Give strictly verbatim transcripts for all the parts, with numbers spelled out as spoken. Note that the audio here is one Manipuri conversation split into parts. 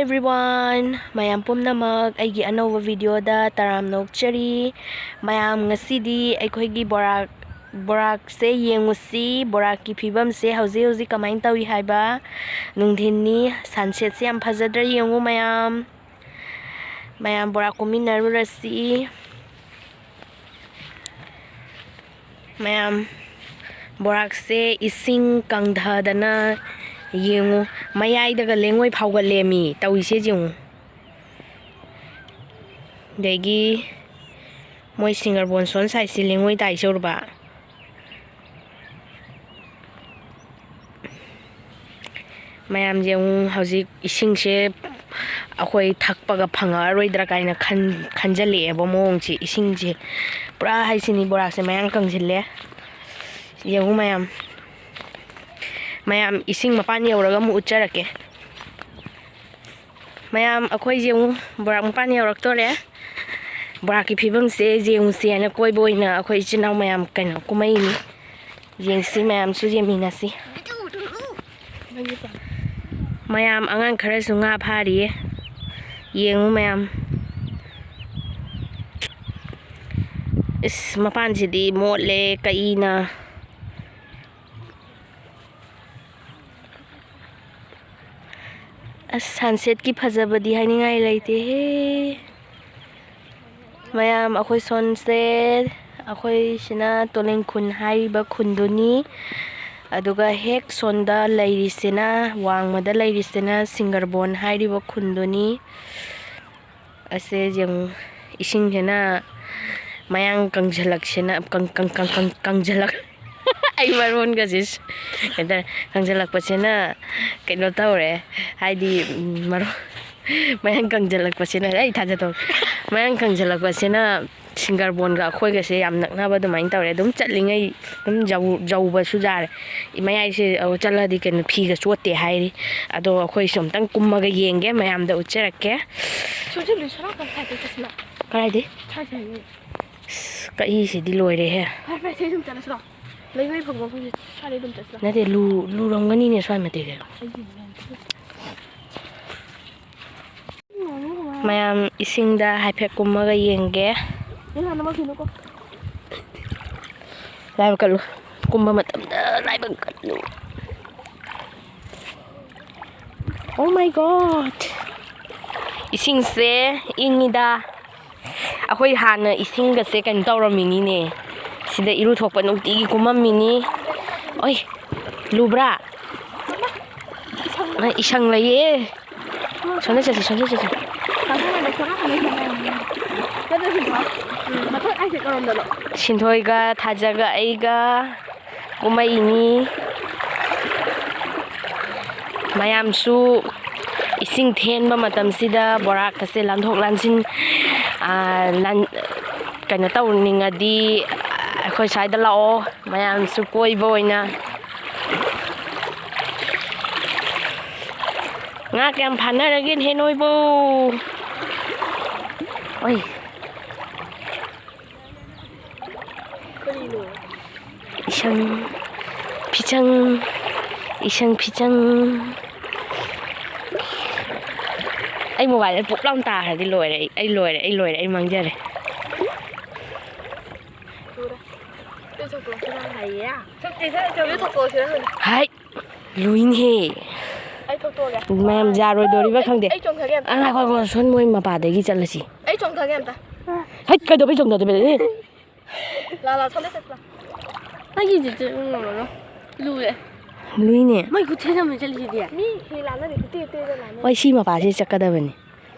Everyone, ꯃꯌꯥꯝ ꯄꯨꯝꯅꯃꯛ ꯑꯩꯒꯤ ꯑꯅꯧꯕ ꯚꯤꯗꯤꯑꯣꯗ ꯇꯔꯥꯝꯅ ꯑꯣꯛꯆꯔꯤ꯫ ꯃꯌꯥꯝ, ꯉꯁꯤꯗꯤ ꯑꯩꯈꯣꯏꯒꯤ ꯕꯣꯔꯥꯛ, ꯕꯣꯔꯥꯛꯁꯦ ꯌꯦꯡꯉꯨꯁꯤ꯫ ꯕꯣꯔꯥꯛꯀꯤ ꯐꯤꯕꯝꯁꯦ ꯍꯧꯖꯤꯛ ꯍꯧꯖꯤꯛ ꯀꯃꯥꯏꯅ ꯇꯧꯏ ꯍꯥꯏꯕ꯫ ꯅꯨꯡꯊꯤꯟꯅꯤ, ꯁꯟꯁꯦꯠꯁꯦ ꯌꯥꯝ ꯐꯖꯗ꯭ꯔꯥ ꯌꯦꯡꯉꯨ ꯃꯌꯥꯝ꯫ ꯃꯌꯥꯝ ꯕꯣꯔꯥꯛ ꯀꯨꯝꯃꯤꯟꯅꯔꯨꯔꯁꯤ꯫ ꯃꯌꯥꯝ, ꯕꯣꯔꯥꯛꯁꯦ ꯏꯁꯤꯡ ꯀꯪꯊꯗꯅ ꯌꯦꯡꯉꯨ, ꯃꯌꯥꯏꯗꯒ ꯂꯦꯡꯉꯣꯏ ꯐꯥꯎꯒꯠꯂꯦꯃꯤ ꯇꯧꯔꯤꯁꯦ ꯌꯦꯡꯉꯨ꯫ ꯑꯗꯒꯤ ꯃꯣꯏ ꯁꯤꯡꯒꯔꯕꯣꯟ ꯁꯣꯟ ꯁꯥꯏꯠꯁꯦ ꯂꯦꯡꯉꯣꯏ ꯇꯥꯏꯁꯦ ꯎꯔꯕ? ꯃꯌꯥꯝ ꯌꯦꯡꯉꯨ, ꯍꯧꯖꯤꯛ ꯏꯁꯤꯡꯁꯦ ꯑꯩꯈꯣꯏ ꯊꯛꯄꯒ ꯐꯪꯉꯛꯑꯔꯣꯏꯗ꯭ꯔꯥ ꯀꯥꯏꯅ ꯈꯟ-, ꯈꯟꯖꯜꯂꯛꯑꯦꯕ ꯃꯑꯣꯡꯁꯦ꯫ ꯏꯁꯤꯡꯁꯦ ꯄꯨꯔꯥ ꯍꯥꯏꯁꯤꯅꯤ, ꯕꯣꯔꯥꯛꯁꯦ ꯃꯌꯥꯡ ꯀꯪꯁꯤꯜꯂꯦ꯫ ꯌꯦꯡꯉꯨ ꯃꯌꯥꯝ, ꯃꯌꯥꯝ ꯏꯁꯤꯡ ꯃꯄꯥꯟ ꯌꯧꯔꯒ ꯑꯃꯨꯛ ꯎꯠꯆꯔꯛꯀꯦ꯫ ꯃꯌꯥꯝ, ꯑꯩꯈꯣꯏ ꯌꯦꯡꯉꯨ, ꯕꯣꯔꯥꯛ ꯃꯄꯥꯟ ꯌꯧꯔꯛꯇꯣꯔꯦ꯫ ꯕꯣꯔꯥꯛꯀꯤ ꯐꯤꯕꯝꯁꯦ ꯌꯦꯡꯉꯨꯁꯤ ꯍꯥꯏꯅ ꯀꯣꯏꯕ ꯑꯣꯏꯅ ꯑꯩꯈꯣꯏ ꯏꯆꯤꯟ ꯏꯅꯥꯎ ꯃꯌꯥꯝ ꯀꯩꯅꯣ ꯀꯨꯝꯃꯛꯏꯅꯤ꯫ ꯌꯦꯡꯁꯤ, ꯃꯌꯥꯝꯁꯨ ꯌꯦꯡꯃꯤꯟꯅꯁꯤ꯫ ꯃꯌꯥꯝ, ꯑꯉꯥꯡ ꯈꯔꯁꯨ ꯉꯥ ꯐꯥꯔꯤꯌꯦ꯫ ꯌꯦꯡꯉꯨ ꯃꯌꯥꯝ꯫ ꯏꯁ, ꯃꯄꯥꯟꯁꯤꯗꯤ ꯃꯣꯠꯂꯦ, ꯀꯛꯏꯅ꯫ ꯑꯁ, ꯁꯟꯁꯦꯠꯀꯤ ꯐꯖꯕꯗꯤ ꯍꯥꯏꯅꯤꯡꯉꯥꯏ ꯂꯩꯇꯦꯍꯦ꯫ ꯃꯌꯥꯝ, ꯑꯩꯈꯣꯏ ꯁꯣꯝꯁꯦ, ꯑꯩꯈꯣꯏꯁꯤꯅ ꯇꯣꯂꯦꯡ ꯈꯨꯟ ꯍꯥꯏꯔꯤꯕ ꯈꯨꯟꯗꯨꯅꯤ꯫ ꯑꯗꯨꯒ ꯍꯦꯛ ꯁꯣꯝꯗ ꯂꯩꯔꯤꯁꯤꯅ, ꯋꯥꯡꯃꯗ ꯂꯩꯔꯤꯁꯤꯅ ꯁꯤꯡꯒꯔꯕꯣꯟ ꯍꯥꯏꯔꯤꯕ ꯈꯨꯟꯗꯨꯅꯤ꯫ ꯑꯁꯦ ꯌꯦꯡꯉꯨ, ꯏꯁꯤꯡꯁꯤꯅ ꯃꯌꯥꯡ ꯀꯪꯁꯤꯜꯂꯛꯁꯤꯅ, ꯀꯪ-, ꯀꯪ-, ꯀꯪ-, ꯀꯪ-, ꯀꯪꯁꯤꯜꯂꯛ-, ꯑꯩ ꯃꯔꯣꯟꯒꯁꯦ ꯁ-, ꯀꯩ ꯍꯥꯏꯇꯥꯔꯦ, ꯀꯪꯁꯤꯜꯂꯛꯄꯁꯤꯅ ꯀꯩꯅꯣ ꯇꯧꯔꯦ, ꯍꯥꯏꯗꯤ, ꯎꯝ, ꯃꯔꯣꯟ, ꯃꯌꯥꯡ ꯀꯪꯁꯤꯜꯂꯛꯄꯁꯤꯅ, ꯑꯩ ꯊꯥꯖꯗꯧ, ꯃꯌꯥꯡ ꯀꯪꯁꯤꯜꯂꯛꯄꯁꯤꯅ ꯁꯤꯡꯒꯔꯕꯣꯟꯒ ꯑꯩꯈꯣꯏꯒꯁꯦ ꯌꯥꯝ ꯅꯛꯅꯕ ꯑꯗꯨꯃꯥꯏꯅ ꯇꯧꯔꯦ꯫ ꯑꯗꯨꯝ ꯆꯠꯂꯤꯉꯩ ꯑꯗꯨꯝ ꯌꯧ-, ꯌꯧꯕꯁꯨ ꯌꯥꯔꯦ꯫ ꯃꯌꯥꯏꯁꯦ, ꯑ, ꯆꯠꯂꯗꯤ ꯀꯩꯅꯣ, ꯐꯤꯒ ꯆꯣꯠꯇꯦ ꯍꯥꯏꯔꯤ꯫ ꯑꯗꯣ ꯑꯩꯈꯣꯏꯁꯨ ꯑꯝꯇꯪ ꯀꯨꯝꯃꯒ ꯌꯦꯡꯒꯦ, ꯃꯌꯥꯝꯗ ꯎꯠꯆꯔꯛꯀꯦ꯫ ꯁꯣꯝꯁꯦ ꯂꯣꯏ ꯁꯔꯥ ꯀꯟ ꯁꯥꯏꯗ ꯆꯠꯁꯤꯅ꯫ ꯀꯗꯥꯏꯗꯩ? ꯁ꯭ꯋꯥꯏ ꯁ꯭ꯋꯥꯏꯗꯩ꯫ ꯑꯁ, ꯀꯛꯏꯁꯤꯗꯤ ꯂꯣꯏꯔꯦꯍꯦ꯫ ꯐꯔꯦ, ꯐꯔꯦ, ꯁꯤ ꯑꯗꯨꯝ ꯆꯠꯂꯁꯤꯔꯣ? ꯂꯩꯉꯣꯏ ꯐꯪꯕ ꯃꯐꯝꯁꯦ ꯁ꯭ꯋꯥꯏꯗꯩ ꯑꯗꯨꯝ ꯆꯠꯁꯤꯔꯣ? ꯅꯠꯇꯦ, ꯂꯨ-, ꯂꯨꯔꯝꯒꯅꯤꯅꯦ ꯁ꯭ꯋꯥꯏ ꯃꯇꯦꯛꯁꯦ꯫ ꯑꯩꯒꯤ ꯃꯦꯟ ꯃꯌꯥꯝ ꯏꯁꯤꯡꯗ ꯍꯥꯏꯐꯦꯠ ꯀꯨꯝꯃꯒ ꯌꯦꯡꯒꯦ꯫ ꯂꯥꯏꯕꯛ ꯀꯠꯂꯨ꯫ ꯀꯨꯝꯕ ꯃꯇꯝꯗ ꯂꯥꯏꯕꯛ ꯀꯠꯂꯨ꯫ Oh my God! ꯏꯁꯤꯡꯁꯦ ꯏꯪꯉꯤꯗ꯫ ꯑꯩꯈꯣꯏ ꯍꯥꯟꯅ ꯏꯁꯤꯡꯒꯁꯦ ꯀꯩꯅꯣ ꯇꯧꯔꯝꯃꯤꯅꯤꯅꯦ꯫ ꯁꯤꯗ ꯏꯔꯨ ꯊꯣꯛꯄ ꯅꯨꯡꯇꯤꯒꯤ ꯀꯨꯝꯃꯝꯃꯤꯅꯤ꯫ ꯑꯣꯏ, ꯂꯨꯕ꯭ꯔꯥ? ꯑ, ꯏꯁꯪ ꯂꯩꯌꯦ꯫ ꯁꯣꯝꯗ ꯆꯠꯁꯤ, ꯁꯣꯝꯗ ꯆꯠꯁꯤ꯫ ꯁꯤꯟꯊꯣꯏꯒ ꯊꯥꯖꯒ ꯑꯩꯒ ꯀꯨꯝꯃꯛꯏꯅꯤ꯫ ꯃꯌꯥꯝꯁꯨ ꯏꯁꯤꯡ ꯊꯦꯟꯕ ꯃꯇꯝꯁꯤꯗ ꯕꯣꯔꯥꯀꯁꯦ ꯂꯥꯟꯊꯣꯛ ꯂꯥꯟꯁꯤꯟ, ꯑ, ꯂꯥꯟ-, ꯀꯩꯅꯣ ꯇꯧꯅꯤꯡꯉꯗꯤ ꯑꯩꯈꯣꯏ ꯁ꯭ꯋꯥꯏꯗ ꯂꯥꯛꯑꯣ, ꯃꯌꯥꯝꯁꯨ ꯀꯣꯏꯕ ꯑꯣꯏꯅ꯫ ꯉꯥ ꯀꯌꯥꯝ ꯐꯥꯅꯔꯒꯦꯅꯦꯍꯦ ꯅꯣꯏꯕꯨ? ꯑꯣꯏ꯫ ꯏꯁꯪ ꯐꯤꯁꯪ, ꯏꯁꯪ ꯐꯤꯁꯪ꯫ ꯑꯩ ꯃꯣꯕꯥꯏꯜꯗ ꯄꯨꯛ ꯂꯥꯎꯅ ꯇꯥꯈ꯭ꯔꯗꯤ ꯂꯣꯏꯔꯦ ꯑꯩ, ꯑꯩ ꯂꯣꯏꯔꯦ, ꯑꯩ ꯂꯣꯏꯔꯦ, ꯑꯩ ꯃꯥꯡꯖꯔꯦ꯫ ꯍꯥꯏ꯫ ꯂꯨꯏꯅꯦꯍꯦ꯫ ꯑꯩ ꯊꯣꯛꯇꯣꯛꯑꯒꯦ꯫ ꯃꯌꯥꯝ ꯌꯥꯔꯣꯏꯗꯣꯔꯤꯕ ꯈꯪꯗꯦ꯫ ꯑꯩ ꯆꯣꯡꯊꯒꯦ ꯑꯝꯇ꯫ ꯑ, ꯉꯥꯏꯈꯣ, ꯉꯥꯏꯈꯣ, ꯁꯣꯟ ꯃꯣꯏ ꯃꯄꯥꯗꯒꯤ ꯆꯠꯂꯁꯤ꯫ ꯑꯩ ꯆꯣꯡꯊꯒꯦ ꯑꯝꯇ꯫ ꯍꯩꯠ, ꯀꯩꯗꯧꯕꯩ ꯆꯣꯡꯊꯗꯣꯏꯕ? ꯑꯦ꯫ ꯂꯥ, ꯂꯥ, ꯁꯣꯝꯗ ꯆꯠꯁꯤ ꯂꯥ꯫ ꯑꯩꯒꯤꯁꯤꯁꯨ ꯉꯝꯃꯔꯣꯏ꯫ ꯂꯨꯔꯦ꯫ ꯂꯨꯏꯅꯦ꯫ ꯃꯣꯏ ꯈꯨꯠꯊꯦꯛ ꯑꯃ ꯆꯠꯂꯤꯁꯤꯗꯤ꯫ ꯃꯤ ꯍꯤ ꯂꯥꯟꯅꯔꯤ, ꯈꯨꯠꯇꯦꯛ ꯇꯦꯛꯑꯒ ꯂꯥꯟꯅꯔꯤ꯫ ꯍꯣꯏ, ꯁꯤ ꯃꯄꯥꯁꯤ ꯆꯠꯀꯗꯕꯅꯤ꯫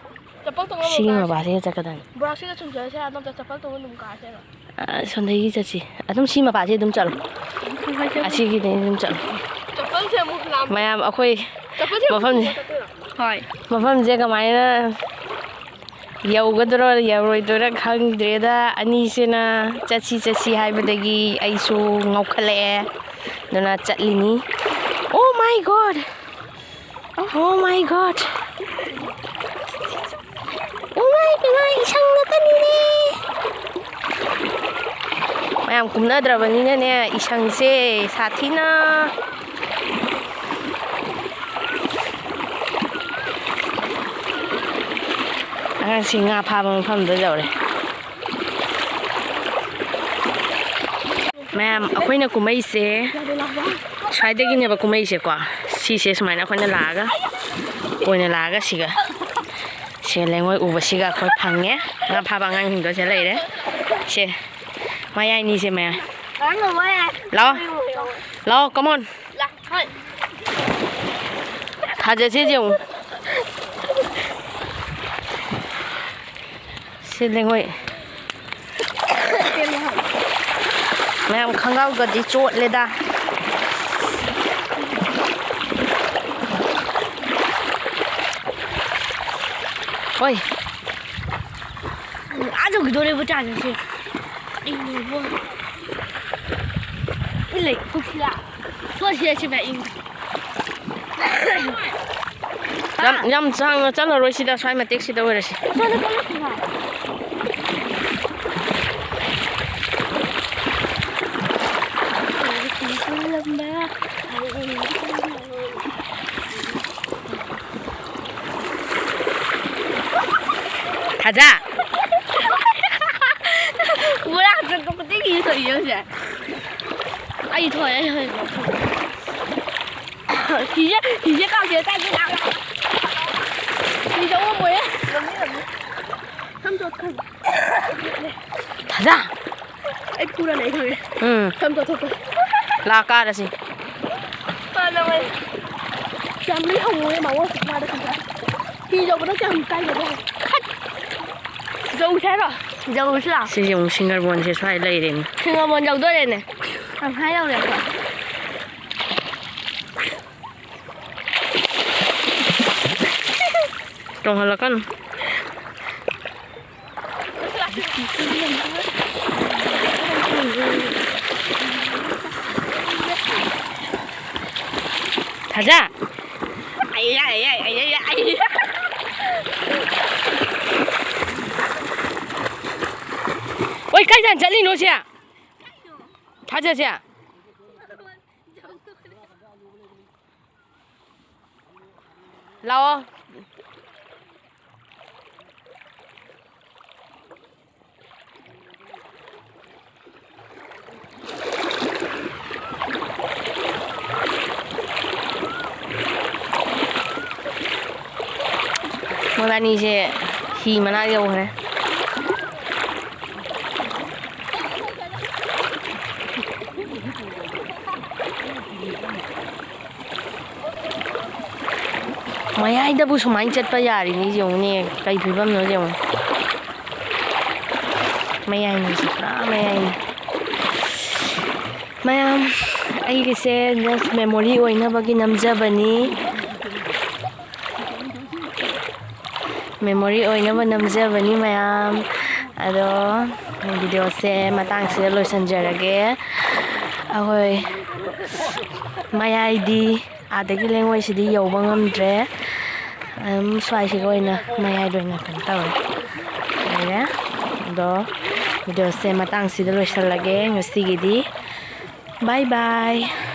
ꯆꯄꯜ ꯇꯣꯡꯉ ꯁꯤꯒꯤ ꯀꯥꯁꯦ꯫ ꯃꯄꯥꯁꯤꯒ ꯆꯠꯀꯗꯕꯅꯤ꯫ ꯕ꯭ꯔꯥꯁꯁꯤꯒ ꯆꯨꯝꯖꯔꯁꯦ, ꯑꯗꯣꯝꯇ ꯆꯄꯜ ꯇꯣꯡꯉ ꯑꯗꯨꯝ ꯀꯥꯁꯦꯕ꯫ ꯑ, ꯁꯣꯝꯗꯒꯤ ꯆꯠꯁꯤ꯫ ꯑꯗꯨꯝ ꯁꯤ ꯃꯄꯥꯁꯤ ꯑꯗꯨꯝ ꯆꯠꯂꯣ꯫ ꯑꯁꯤꯒꯤꯗꯤ ꯑꯗꯨꯝ ꯆꯠꯂꯣ꯫ ꯆꯄꯜꯁꯦ ꯑꯃꯨꯛ ꯂꯥꯝ-, ꯃꯌꯥꯝ ꯑꯩꯈꯣꯏ ꯆꯄꯜꯁꯦ ꯑꯃꯨꯛ ꯃꯐꯝꯁꯦ, ꯄꯨꯔ ꯆꯠꯇꯣꯏꯔꯣ? ꯍꯣꯏ꯫ ꯃꯐꯝꯁꯦ ꯀꯃꯥꯏꯅ ꯌꯧꯒꯗ꯭ꯔꯣ ꯌꯧꯔꯣꯏꯗꯣꯏꯔꯥ ꯈꯪꯗ꯭ꯔꯦꯗ꯫ ꯑꯅꯤꯁꯤꯅ ꯆꯠꯁꯤ ꯆꯠꯁꯤ ꯍꯥꯏꯕꯗꯒꯤ ꯑꯩꯁꯨ ꯉꯥꯎꯈꯠꯂꯛꯑꯦ꯫ ꯑꯗꯨꯅ ꯆꯠꯂꯤꯅꯤ꯫ Oh my God! Oh my God! ꯏꯃꯥꯏ, ꯏꯃꯥꯏ, ꯏꯁꯪ ꯉꯥꯛꯇꯅꯤꯅꯦ꯫ ꯃꯌꯥꯝ ꯀꯨꯝꯅꯗ꯭ꯔꯕꯅꯤꯅꯅꯦ, ꯏꯁꯪꯁꯦ ꯁꯥꯊꯤꯅ꯫ ꯑꯉꯥꯡꯁꯤ ꯉꯥ ꯐꯥꯕ ꯃꯐꯝꯗ ꯌꯧꯔꯦ꯫ ꯃꯌꯥꯝ, ꯑꯩꯈꯣꯏꯅ ꯀꯨꯝꯃꯛꯏꯁꯦ ꯁ꯭ꯋꯥꯏꯗꯒꯤꯅꯦꯕ ꯀꯨꯝꯃꯛꯏꯁꯦꯀꯣ꯫ ꯁꯤꯁꯦ ꯁꯨꯃꯥꯏꯅ ꯑꯩꯈꯣꯏꯅ ꯂꯥꯛꯑꯒ, ꯀꯣꯏꯅ ꯂꯥꯛꯑꯒ ꯁꯤꯒ, ꯁꯦ ꯂꯩꯉꯣꯏ ꯎꯕꯁꯤꯒ ꯑꯩꯈꯣꯏ ꯐꯪꯉꯦ꯫ ꯉꯥ ꯐꯥꯕ ꯑꯉꯥꯡꯁꯤꯡꯗꯣ ꯁꯤꯗ ꯂꯩꯔꯦ꯫ ꯁꯦ, ꯃꯌꯥꯏꯅꯤꯁꯦ ꯃꯌꯥꯏ꯫ ꯂꯥꯛꯑꯣ꯫ ꯂꯥꯛꯑꯣ, come on꯫ ꯊꯥꯖꯁꯦ ꯌꯦꯡꯉꯨ꯫ ꯁꯤ ꯂꯩꯉꯣꯏ꯫ ꯃꯌꯥꯝ ꯈꯣꯡꯒ꯭ꯔꯥꯎꯒꯗꯤ ꯆꯣꯠꯂꯦꯗ꯫ ꯍꯣꯏ꯫ ꯑꯥ ꯌꯧꯈꯤꯗꯣꯔꯦꯕ ꯇꯥꯟꯅꯁꯦ꯫ ꯀꯔꯤꯅꯣꯕ? ꯏ ꯂꯩ, ꯄꯨꯈ꯭ꯔꯤꯗ꯫ ꯁꯣꯏꯁꯦ ꯁꯤꯕ ꯏꯪ꯫ ꯌꯥꯝ, ꯌꯥꯝ ꯁꯥꯡꯅ ꯆꯠꯂꯔꯣꯏ ꯁꯤꯗ, ꯁ꯭ꯋꯥꯏ ꯃꯇꯦꯛꯁꯤꯗ ꯑꯣꯏꯔꯁꯤ꯫ ꯁꯣꯝꯗ ꯆꯠꯂꯁꯤ ꯚꯥꯏ꯫ ꯊꯥꯖ꯫ ꯕꯣꯔꯥ ꯆꯠꯄ ꯈꯨꯗꯤꯡꯒꯤ ꯊꯣꯛꯏ ꯍꯧꯖꯤꯛ꯫ ꯑꯩ ꯊꯣꯛꯑꯦ, ꯑꯩ ꯍꯧꯖꯤꯛ ꯊꯣꯛꯑꯦ꯫ ꯐꯤꯁꯦ, ꯐꯤꯁꯦ ꯀꯥꯎꯁꯦ, ꯀꯥꯏꯗꯩ ꯂꯥꯛꯑꯒ꯫ ꯐꯤꯁꯦ ꯑꯣꯝꯃꯣꯏꯌꯦ꯫ ꯉꯝꯅꯤ, ꯉꯝꯅꯤ꯫ ꯁꯝ ꯆꯣꯠꯈ꯭ꯔꯕ꯫ ꯊꯥꯖ꯫ ꯑꯩ ꯐꯨꯔꯅꯤ, ꯑꯩ ꯈꯪꯉꯦ꯫ ꯎꯝ꯫ ꯁꯝ ꯆꯣꯠꯊꯣꯛꯈ꯭ꯔꯦ꯫ ꯂꯥꯛ ꯀꯥꯔꯁꯤ꯫ ꯐꯅꯕꯅꯤ꯫ ꯌꯥꯝ ꯂꯣꯏ ꯍꯧꯋꯦ, ꯃꯥꯃꯣ ꯍꯧꯖꯤꯛ ꯃꯥꯗ ꯈꯪꯕ꯭ꯔꯥ? ꯐꯤ ꯌꯧꯕꯗꯣ ꯀꯌꯥꯝ ꯀꯥꯏꯒ꯭ꯔꯒꯦ? ꯌꯧꯁꯦ ꯍꯥꯏꯔꯣ? ꯌꯧꯔꯨꯁꯤ ꯂꯥꯛꯑꯣ꯫ ꯁꯤꯁꯦ ꯑꯃꯨꯛ ꯁꯤꯡꯒꯔꯕꯣꯟꯁꯦ ꯁ꯭ꯋꯥꯏ ꯂꯩꯔꯦꯅꯦ꯫ ꯁꯤꯡꯒꯔꯕꯣꯟ ꯌꯧꯗꯣꯔꯦꯅꯦ꯫ ꯇꯪꯈꯥꯏ ꯌꯧꯔꯦ ꯑꯩꯈꯣꯏ꯫ ꯇꯣꯡꯍꯜꯂꯛꯀꯅꯨ꯫ ꯊꯥꯖ꯫ ꯑꯩ, ꯑꯩ, ꯑꯩ꯫ ꯑꯣꯏ, ꯀꯥꯏꯗ ꯆꯠꯂꯤꯅꯣ ꯁꯦ? ꯊꯥꯖꯁꯦ꯫ ꯂꯥꯛꯑꯣ꯫ ꯑꯅꯤꯁꯦ ꯍꯤ ꯃꯅꯥꯛ ꯌꯧꯈ꯭ꯔꯦ꯫ ꯃꯌꯥꯏꯗꯕꯨ ꯁꯨꯃꯥꯏꯅ ꯆꯠꯄ ꯌꯥꯔꯤꯅꯤ, ꯌꯦꯡꯉꯨꯅꯦ, ꯀꯩ ꯐꯤꯕꯝꯅꯣ ꯌꯦꯡꯉꯨ꯫ ꯃꯌꯥꯏꯅꯤ ꯁꯤ, ꯄꯨꯔꯥ ꯃꯌꯥꯏꯅꯤ꯫ ꯃꯌꯥꯝ, ꯑꯩꯒꯤꯁꯦ just memory ꯑꯣꯏꯅꯕꯒꯤ ꯅꯝꯖꯕꯅꯤ꯫ Memory ꯑꯣꯏꯅꯕ ꯅꯝꯖꯕꯅꯤ ꯃꯌꯥꯝ꯫ ꯑꯗꯣ videoꯁꯦ ꯃꯇꯥꯡꯁꯤꯗ ꯂꯣꯏꯁꯤꯟꯖꯔꯒꯦ꯫ ꯑꯩꯈꯣꯏ ꯃꯌꯥꯏꯗꯤ, ꯑꯥꯗꯒꯤ ꯂꯦꯡꯉꯣꯏꯁꯤꯗꯤ ꯌꯧꯕ ꯉꯝꯗ꯭ꯔꯦ꯫ ꯑꯗꯨꯝ ꯁ꯭ꯋꯥꯏꯁꯤꯒ ꯑꯣꯏꯅ, ꯃꯌꯥꯏꯗ ꯑꯣꯏꯅ ꯀꯩꯅꯣ ꯇꯧꯔꯦ, ꯂꯩꯔꯦ꯫ ꯑꯗꯣ videoꯁꯦ ꯃꯇꯥꯡꯁꯤꯗ ꯂꯣꯏꯁꯤꯜꯂꯒꯦ ꯉꯁꯤꯒꯤꯗꯤ꯫ Bye bye꯫